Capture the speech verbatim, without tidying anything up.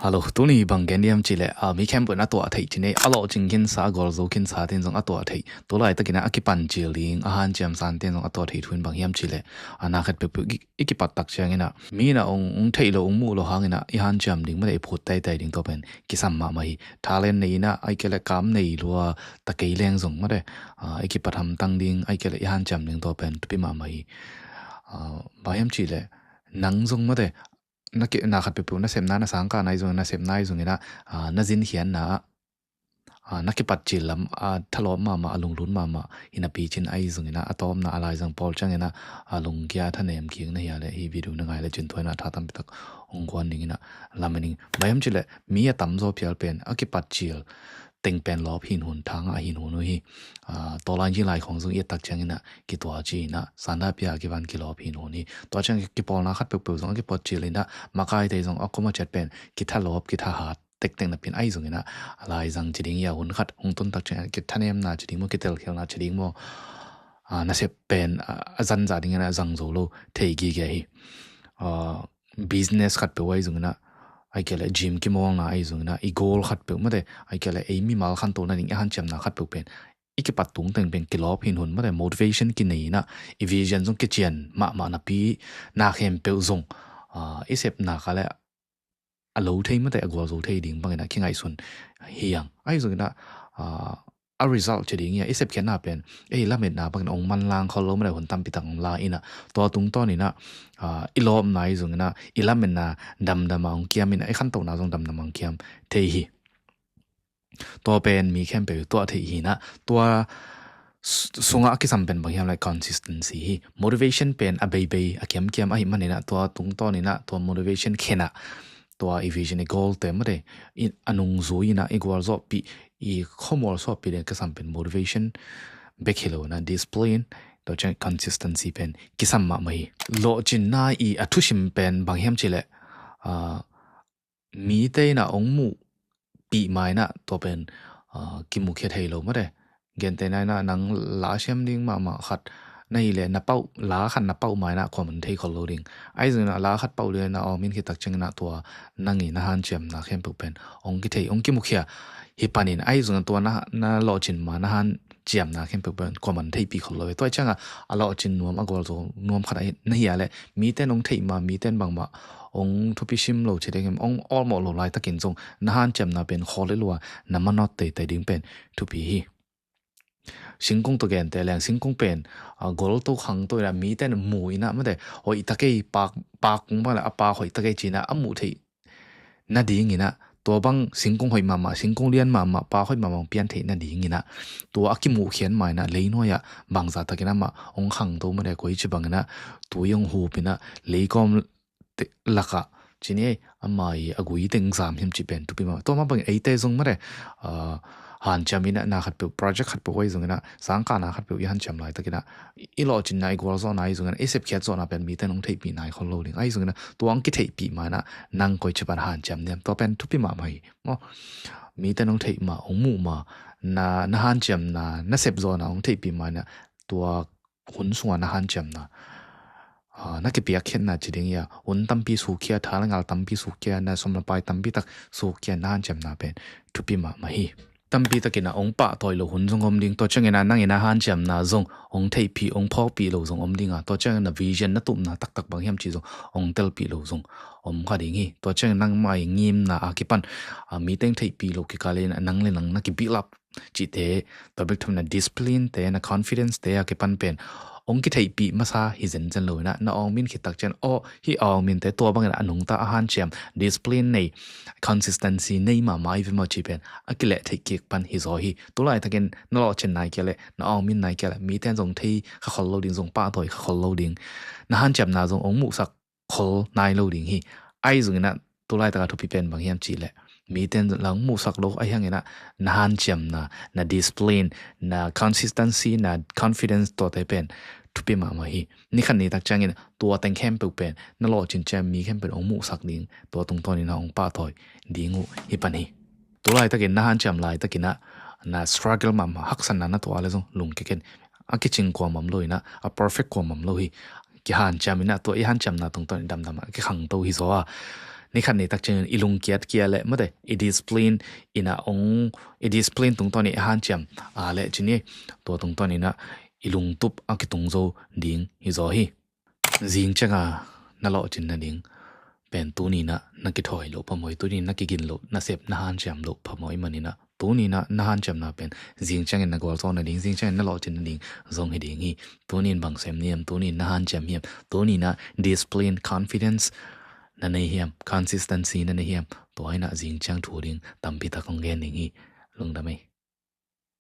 Hello, tuni bang gen diam cih leh, a, mi khempeuh in a tuah theih cih nei, a lawhcing khinsa, a gualzo khinsa te'n zong a tuah theih. Tu laitakin a kipan cil ding, a hanciam san te'n zong a tuah theih thu in bang hiam cih leh, a, na khat peuhpeuh i, i kipat tak ciangin a, mi in a ong, ong theih lo, ong muh lo hangin a, i hanciam ding, mate, i phut taitai ding, tua pen kisam mahmah hi. Talent nei in a, ahih kei leh kam nei lua ta kei leng zong, mate, a, i kipat hamtang ding, ahih kei leh i hanciam ding, tua pen thupi mahmah hi. A, bang hiam cih leh, nang zong, mate, na ki, na khat peuhpeuh, na sepna, na sangkahna ahi zongin, na sepna ahi zongin a, a, na zinkhiatna ah, a, na kipat cil lam, a, thalawp mahmah, a lunglut mahmah hi napi cin ahi zongin a, a tawpna, a laizang pawl ciangin a, a lungkia, a thanem kik na hia leh, hih video na ngai lecin tua in a tha tampi tak ong guan dingin a, lamen ing. Bang hiam cih leh, mi a tamzaw phial pen a kipat cil teng pen lawp hinhun, thangah hinhun uh hi. A, tawlai gilai khong zong i et tak ciangin a, kituak ci-in a, sanda pia kivan kilawp hinhun hi. Tua ciang kipawlna khat peuhpeuh zong a kipat cil in a, makaite zong a koma ciat pen kithalawp, kithahat tektek napi in ahi zongin a, a laizang ci ding hi a, hun khat hong tun tak ciang a, kithanemna ci ding maw, kitelkhialna ci ding maw, a, nasep pen, a, a zanzah dingin a zang zo lo thei gige hi. A, business khat peuh ahi zongin a, ahih kei leh gym kimawlna ahi zongin a, i goal khat peuh, mate, ahih kei leh ei mimal khantohna ding i hanciamna khat peuh pen i kipat tung teng pen kilawp hinhun, mate, motivation kinei in a, i vision zong kician mahmah napi, na khempeuh zong, a, i sepna kha leh a lo thei, mate, a gualzo thei ding bangin a kingaihsun hi hang. Ahi zongin a, a, a result ci ding hi a, i sepkhiatna pen, ei lametna bangin ong manlang khol lo, mate, hun tampi tak ong la in a, tua tungtawnin a, a, i lawpna ahi zongin a, i lametna damdam a ong kiam in a, i khantohna zong damdam a ong kiam thei hi. Tua pen mi khempeuh tuah theih hi in a, tua s-, sungah a kisam pen bang hiam leh consistency hi. Motivation pen a beibei, a kiamkiam ahih manin a, tua tungtawnin a, tua motivation khen a, tua i vision, i goal te, mate, i, a nungzui in a, i gualzawhpih, i khomualsuahpih ding a kisam pen motivation bek hi lo in a, discipline, tua ciang consistency pen kisam mahmah hi. Lawhcinna i a thusim pen bang hiam cih leh, a, mite in a ong muhpih ma in a, tua pen, a, kimukhia thei lo, mate. Gentehna in a, nang la siam ding mahmah khat na hih leh, na pauh, la khat na pauh ma in a, kuaman thei khol lo ding. Ahi zongin a, la khat pauh lian a ong min khit tak ciangin a, tua nang i na hanciamna khempeuh pen ong kithei, ong kimukhia hi panin, ahi zongin a, tua na, na lawhcin ma, na han ciamna khempeuh pen kuaman theihpih khol lo hi. Tua ciang a, a lawhcin nuam, a gualzo nuam khat ahi, na hia leh, mite'n ong theih ma, mite'n bangmah ong thupi sim lo ci ding, ong awlmawh lo laitakin zong na hanciamna pen khawl lua, na manawt teitei ding pen thupi hi. Singkung tawh genteh leng, singkung pen, a, golto khangto in a, mite'n mu in a, mate, hoih ta kei, pak, pak kung bang leh a pak hoih ta kei ci-in a, a muh theih nadingin a, tua bang singkung hoih mahmah, singkung lian mahmah, pak hoih mahmah ong pian theih nadingin a, tua a kimuhkhiat ma in a, leinuai ah bangzah takin amah ong khangto, mate, koici bangin a, tui ong hup in a, leikawm te-, lakah, ci ni ei, ama i a gui teng zam hiam cih pen thupi mah. Tua mah bangin eite zong, mate, a, hanciam in a, na khat peuh, project khat peuh ahi zongin a, sangkahna khat peuh i hanciam laitakin a, i lawhcinna, i gualzawhna ahi zongin a, i sepkhiat zawhna pen mite'n ong theihpih nai khol lo ding. Ahi zongin a, tua ong kitheihpih ma in a, nang koici pan hanciam diam, tua pen thupi mahmah hi, maw. Mite'n ong theih ma, ong muh ma, na, na hanciamna, na sep zawhna ong theihpih ma in a, tua hun sungah na hanciamna, a, na kipiakkhiatna ci ding hi a, hun tampi sukkhia, tha leh ngal tampi sukkhia, na sum na pai tampi tak sukkhia, na hanciamna pen thupi mahmah hi. Tampi takin a ong pahtawi lo hun zong om ding, tua ciangin a nang i na hanciamna zong ong theihpih, ong phawkpih lo zong om ding a, tua ciangin a vision, na tupna taktak bang hiam cih zong ong telpih lo zong om kha ding hi. Tua ciangin nangmah i ngimna a kipan, a, mite'n theihpih lo kikal in a, nang leh nang na ki-build up cihte, tua bek tham in a discipline te, na confidence te a kipan pen ong kitheihpih masa hi zenzen lo in a, na ong min khit tak ciang, aw, hih a ong minte tua bangin a nungta, a hanciam, discipline nei, consistency nei mahmah ahi ve maw cih pen a kileh theih kik pan hi zaw hi. Tu laitakin na lawhcin nai kei leh, na ong min nai kei leh, mite'n zong thei kha khol lo ding, zong pahtawi kha khol lo ding, na hanciamna zong ong muhsak khol nai lo ding hi. Ahi zongin a, tu laitak a thupi pen bang hiam cih leh, mite'n zong muhsak lo ahih hangin a, na hanciamna, na discipline, na consistency, na confidence, tuate pen thupi mahmah hi. Ni khat ni tak ciangin tua teng khempeuh pen na lawhcin ciang mi khempeuh in ong muhsak ding, tua tungtawnin a ong pahtawi ding uh hi pan hi. Tu laitakin na hanciam laitakin a, na struggle mahmah, haksatna na tuah leh zong lungkia ken. A kicing kuamah om lo in a, a perfect kuamah om lo hi. Kihanciam in a, tua i hanciamna tungtawn i damdam a kikhangto hi zaw a, Ni khat ni tak ciangin i lungkiat kia le mate, i discipline ina ong, i discipline tungtawn i hanciam a le cini, tua tungtawn ina i lungtup a kitung zo ding hi zaw hi. Zing cianga na lawhcin nading pen tunina na kithawi loh phamawh, tunina na kigin loh, na sep na hanciam loh phamawh i manina, tunina na hanciamna pen zing ciangin na gualzawh nading, zing ciangin na lawhcin nading zong hi ding hi. Tunin bang sem niam, tunin na hanciam hiam, tunina discipline, confidence na nei hiam, consistency na nei hiam, tua ina zing ciang thu ding tampi tak kong gen ding hi. Lungdam ei.